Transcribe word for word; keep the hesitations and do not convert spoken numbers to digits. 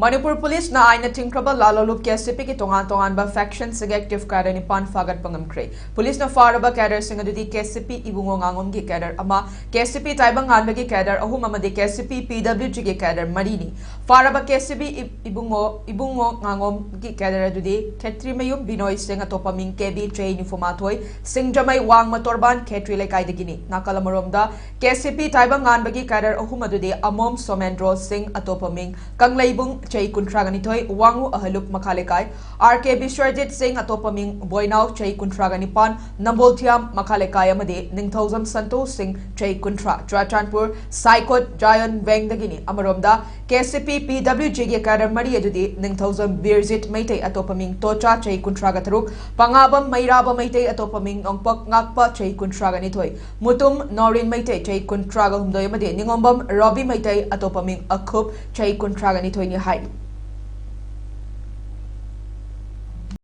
ꯃꯅꯤꯄꯨꯔ ꯄꯨꯂꯤꯁꯅ ꯑꯥꯏꯟꯅ ꯊꯤꯡꯈ꯭ꯔꯕ ꯂꯥꯂꯣꯂꯨꯞ K C ꯄꯤꯒꯤ ꯇꯣꯉꯥꯟ ꯇꯣꯉꯥꯟꯕ ꯐꯦꯛꯁꯟꯁꯤꯡꯒꯤ ꯑꯦꯛꯇꯤꯚ ꯀꯦꯗꯔ ꯅꯤꯄꯥꯟ ꯐꯥꯒꯠꯄ ꯉꯝꯈ꯭ꯔꯦ꯫ ꯄꯨꯂꯤꯁꯅ ꯐꯥꯔꯕ ꯀꯦꯗꯔꯁꯤꯡ ꯑꯗꯨꯗꯤ ꯀꯦ ꯁꯤ ꯄꯤ ꯏꯕꯨꯡꯉꯣ ꯉꯥꯉꯣꯝꯒꯤ ꯀꯦꯗꯔ ꯑꯃ, ꯀꯦ ꯁꯤ ꯄꯤ ꯇꯥꯏꯕꯪꯉꯥꯟꯕꯒꯤ ꯀꯦꯗꯔ ꯑꯍꯨꯝ ꯑꯃꯗꯤ ꯀꯦ ꯁꯤ ꯄꯤ ꯄꯤ ꯗꯕ꯭ꯂꯤꯎ ꯖꯤꯒꯤ ꯀꯦꯗꯔ ꯃꯔꯤꯅꯤ꯫ ꯐꯥꯔꯕ ꯀꯦ ꯁꯤ ꯄꯤ ꯏ-, ꯏꯕꯨꯡꯉꯣ, ꯏꯕꯨꯡꯉꯣ ꯉꯥꯉꯣꯝꯒꯤ ꯀꯦꯗꯔ ꯑꯗꯨꯗꯤ ꯈꯦꯇ꯭ꯔꯤꯃꯌꯨꯝ ꯕꯤꯅꯣꯏ ꯁꯤꯡ, ꯑꯇꯣꯞꯄ ꯃꯤꯡ ꯀꯦ ꯕꯤ ꯆꯍꯤ ꯅꯤꯐꯨ ꯃꯥꯊꯣꯏ, ꯁꯤꯡꯖꯃꯩ ꯋꯥꯡꯃ ꯇꯣꯔꯕꯥꯟ ꯈꯦꯇ꯭ꯔꯤ ꯂꯩꯀꯥꯏꯗꯒꯤꯅꯤ꯫ ꯅꯥꯀꯜ ꯑꯃꯔꯣꯝꯗ, ꯀꯦ ꯁꯤ ꯄꯤ ꯇꯥꯏꯕꯪꯉꯥꯟꯕꯒꯤ ꯀꯦꯗꯔ ꯑꯍꯨꯝ ꯑꯗꯨꯗꯤ ꯑꯃꯣꯝ ꯁꯣꯃꯦꯟꯗ꯭ꯔꯣ ꯁꯤꯡ, ꯑꯇꯣꯞꯄ ꯃꯤꯡ ꯀꯪꯂꯩꯕꯨꯡ, ꯆꯍꯤ ꯀꯨꯟꯊ꯭ꯔꯥꯒ ꯅꯤꯊꯣꯏ, ꯋꯥꯡꯉꯨ ꯑꯍꯂꯨꯞ ꯃꯈꯥ ꯂꯩꯀꯥꯏ, ꯑꯥꯔ ꯀꯦ ꯕꯤꯁ꯭ꯋꯔꯖꯤꯠ ꯁꯤꯡ, ꯑꯇꯣꯞꯄ ꯃꯤꯡ ꯕꯣꯏꯅꯥꯎ, ꯆꯍꯤ ꯀꯨꯟꯊ꯭ꯔꯥꯒ ꯅꯤꯄꯥꯟ, ꯅꯝꯕꯣꯜꯊꯤꯌꯥꯝ ꯃꯈꯥ ꯂꯩꯀꯥꯏ, ꯑꯃꯗꯤ ꯅꯤꯡꯊꯧꯖꯝ ꯁꯟꯇꯣꯁ ꯁꯤꯡ, ꯆꯍꯤ ꯀꯨꯟꯊ꯭ꯔꯥ, ꯆꯨꯔꯥꯆꯥꯟꯄꯨꯔ ꯁꯥꯏꯀꯣꯠ ꯖꯥꯌꯣꯟ ꯕꯦꯡꯗꯒꯤꯅꯤ꯫ ꯑꯃꯔꯣꯝꯗ, ꯀꯦ ꯁꯤ ꯄꯤ ꯄꯤ ꯗꯕ꯭ꯂꯤꯎ ꯖꯤꯒꯤ ꯀꯦꯗꯔ ꯃꯔꯤ ꯑꯗꯨꯗꯤ ꯅꯤꯡꯊꯧꯖꯝ ꯕꯤꯔꯖꯤꯠ ꯃꯩꯇꯩ, ꯑꯇꯣꯞꯄ ꯃꯤꯡ ꯇꯣꯆꯥ, ꯆꯍꯤ ꯀꯨꯟꯊ꯭ꯔꯥꯒ ꯇꯔꯨꯛ, ꯄꯉꯥꯕꯝ ꯃꯩꯔꯥꯕ ꯃꯩꯇꯩ, ꯑꯇꯣꯞꯄ ꯃꯤꯡ ꯅꯣꯡꯄꯣꯛ ꯉꯥꯛꯄ, ꯆꯍꯤ ꯀꯨꯟꯊ꯭ꯔꯥꯒ ꯅꯤꯊꯣꯏ, ꯃꯨꯇꯨꯝ ꯅꯥꯎꯔꯦꯟ ꯃꯩꯇꯩ, ꯆꯍꯤ ꯀꯨꯟꯊ꯭ꯔꯥꯒ ꯍꯨꯝꯗꯣꯏ, ꯑꯃꯗꯤ ꯅꯤꯉꯣꯝꯕꯝ ꯔꯣꯕꯤ ꯃꯩꯇꯩ, ꯑꯇꯣꯞꯄ ꯃꯤꯡ ꯑꯈꯨꯞ, ꯆꯍꯤ ꯀꯨꯟꯊ꯭ꯔꯥꯒ ꯅꯤꯊꯣꯏꯅꯤ ꯍꯥꯏꯔꯤ꯫